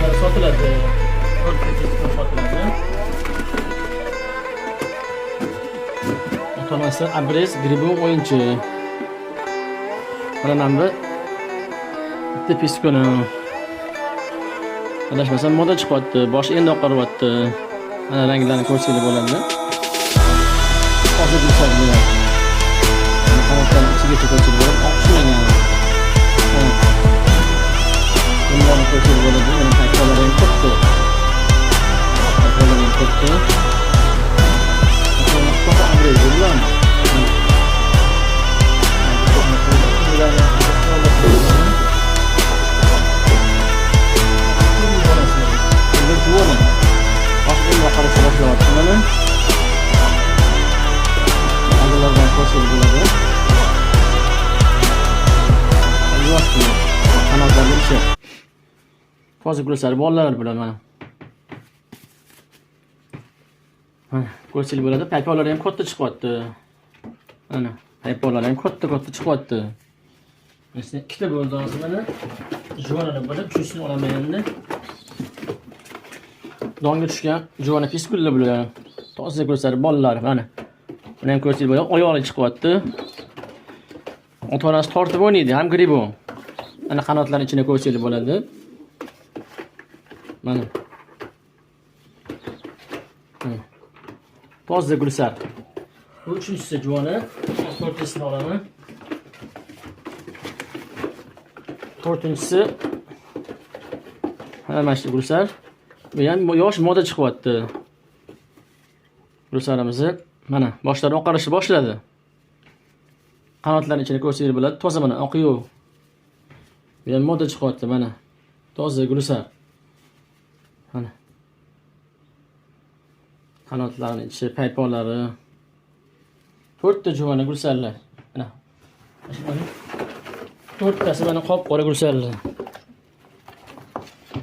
Bular sotiladi. To'rtta piskun sotiladi. Ota-onasi Abrez Gribon o'yinchi. Mana bu bitta piskuni. Adashmasam moda chiqyapti, boshi endi oqaryapti. Mana ranglarini ko'rsanglar bo'ladi. Hozir bular. Mana qanotlarni ichigacha ko'rsanglar bo'ladi, oq tushmagan. Mana. Bunlarni ko'rsanglar bo'ladi. Mana paypolari ham katta. Paypolari ham katta. Ota-onasi Abrez bular. Mana. Endi juvona. Boshi endi oqarishni boshlayapti mana. Oldinlardan ko'rsangiz bo'ladi. Yosh bu. Qanotlarni ichi. Toza gulsari bolalar bular mana. Mana ko'rsangiz bo'ladi. Paypoqlari ham katta chiqyapti. Mana paypoqlari ham katta-katta chiqyapti. Masalan, ikkita bo'ldi hozir mana. Juvonani bo'lib, uchinchisini olaman endi. Donga tushgan juvona piskullar bular. Toza ko'rsatib bolalar mana. Buni ham ko'rsangiz bo'ladi. Oyog'i chiqyapti. Ota-onasi tortib o'ynaydi, ham gribon. Mana qanotlarning ichini ko'rsangiz bo'ladi. Mana. Mana. Toza gulsar. Bu uchinchisi juvona. To'rtinchisini olaman. To'rtinchisi mana shu gulsar. Bu ham yosh moda chiqyapti. Gulsarimizni mana boshlari oqarishni boshladi. Qanotlarning ichini ko'rsangiz bo'ladi. Toza mana oqi yo'q. Bu ham moda chiqyapti mana. Toza gulsar. Mana. Qanotlarning ichi, paypoqlari. To'rtta juvona gulsarlar. Mana. Mana. To'rttasi mana qop-qora gulsarlar.